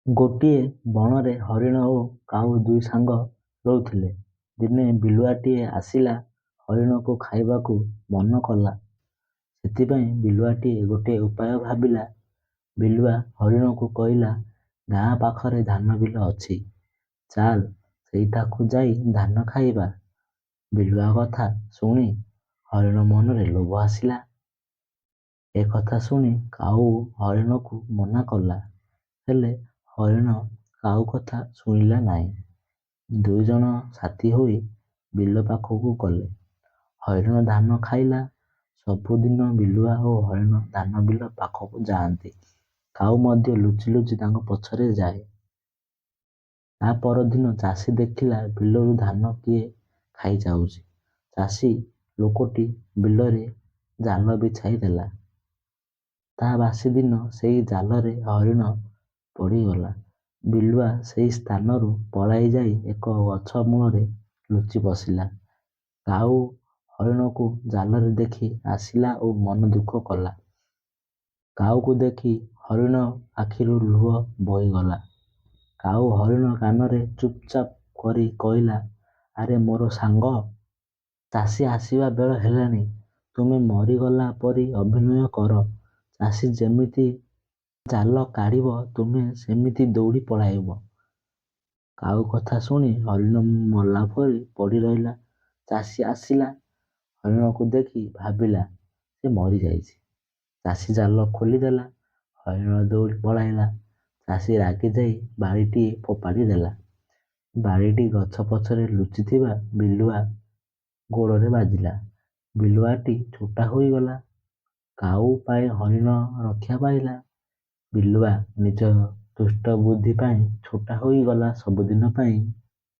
ଗୋଟିଏ ବଣରେ ହରିଣ ଓ କାଉ ଦୁଇ ସାଙ୍ଗ ରହୁଥିଲେ। ଦିନେ ବିଲୁଆଟିଏ ଆସିଲା, ହରିଣକୁ ଖାଇବାକୁ ମନ କଲା। ସେଥିପାଇଁ ବିଲୁଆଟି ଗୋଟିଏ ଉପାୟ ଭାବିଲା। ବିଲୁଆ ହରିଣକୁ କହିଲା, ଗାଁ ପାଖରେ ଧାନବିଲ ଅଛି, ଚାଲ ସେଇଠାକୁ ଯାଇ ଧାନ ଖାଇବା। ବିଲୁଆ କଥା ଶୁଣି ହରିଣ ମନରେ ଲୋଭ ଆସିଲା। ଏକଥା ଶୁଣି କାଉ ହରିଣକୁ ମନା କଲା। ହେଲେ ହରିଣ କାଉ କଥା ଶୁଣିଲା ନାହିଁ। ଦୁଇଜଣ ସାଥୀ ହୋଇ ବିଲ ପାଖକୁ ଗଲେ। ହରିଣ ଧାନ ଖାଇଲା। ସବୁଦିନ ବିଲୁଆ ଓ ହରିଣ ଧାନବିଲ ପାଖକୁ ଯାଆନ୍ତି। କାଉ ମଧ୍ୟ ଲୁଚି ଲୁଚି ତାଙ୍କ ପଛରେ ଯାଏ। ତା ପରଦିନ ଚାଷୀ ଦେଖିଲା, ବିଲରୁ ଧାନ କିଏ ଖାଇଯାଉଛି। ଚାଷୀ ଲୋକଟି ବିଲରେ ଜାଲ ବିଛାଇ ଦେଲା। ତା ବାସିଦିନ ସେଇ ଜାଲରେ ହରିଣ ପଡ଼ିଗଲା। ବିଲୁଆ ସେଇ ସ୍ଥାନରୁ ପଳାଇ ଯାଇ ଏକ ଗଛ ମୂଳରେ ଲୁଚି ବସିଲା। କାଉ ହରିଣକୁ ଜାଲରେ ଦେଖି ଆସିଲା ଓ ମନ ଦୁଃଖ କଲା। କାଉକୁ ଦେଖି ହରିଣ ଆଖିରୁ ଲୁହ ବୋହିଗଲା। କାଉ ହରିଣ କାନରେ ଚୁପ୍ ଚାପ୍ କରି କହିଲା, ଆରେ ମୋର ସାଙ୍ଗ, ଚାଷୀ ଆସିବା ବେଳ ହେଲାଣି। ତୁମେ ମରିଗଲା ପରି ଅଭିନୟ କର। ଚାଷୀ ଯେମିତି ଜାଲ କାଢ଼ିବ, ତୁମେ ସେମିତି ଦୌଡ଼ି ପଳାଇବ। କାଉ କଥା ଶୁଣି ହରିଣ ମଲା ପରି ପଡ଼ି ରହିଲା। ଚାଷୀ ଆସିଲା। ହରିଣକୁ ଦେଖି ଭାବିଲା ସେ ମରିଯାଇଛି। ଚାଷୀ ଜାଲ ଖୋଲିଦେଲା। ହରିଣ ଦୌଡ଼ି ପଳାଇଲା। ଚାଷୀ ରାଗିଯାଇ ବାଡ଼ିଟିଏ ଫୋପାଡ଼ି ଦେଲା। ବାଡ଼ିଟି ଗଛ ପଛରେ ଲୁଚିଥିବା ବିଲୁଆ ଗୋଡ଼ରେ ବାଜିଲା। ବିଲୁଆଟି ଛୋଟା ହୋଇଗଲା। କାଉ ପାଇଁ ହରିଣ ରକ୍ଷା ପାଇଲା। ବିଲୁଆ ନିଜ ଦୁଷ୍ଟ ବୁଦ୍ଧି ପାଇଁ ଛୋଟା ହୋଇଗଲା ସବୁଦିନ ପାଇଁ।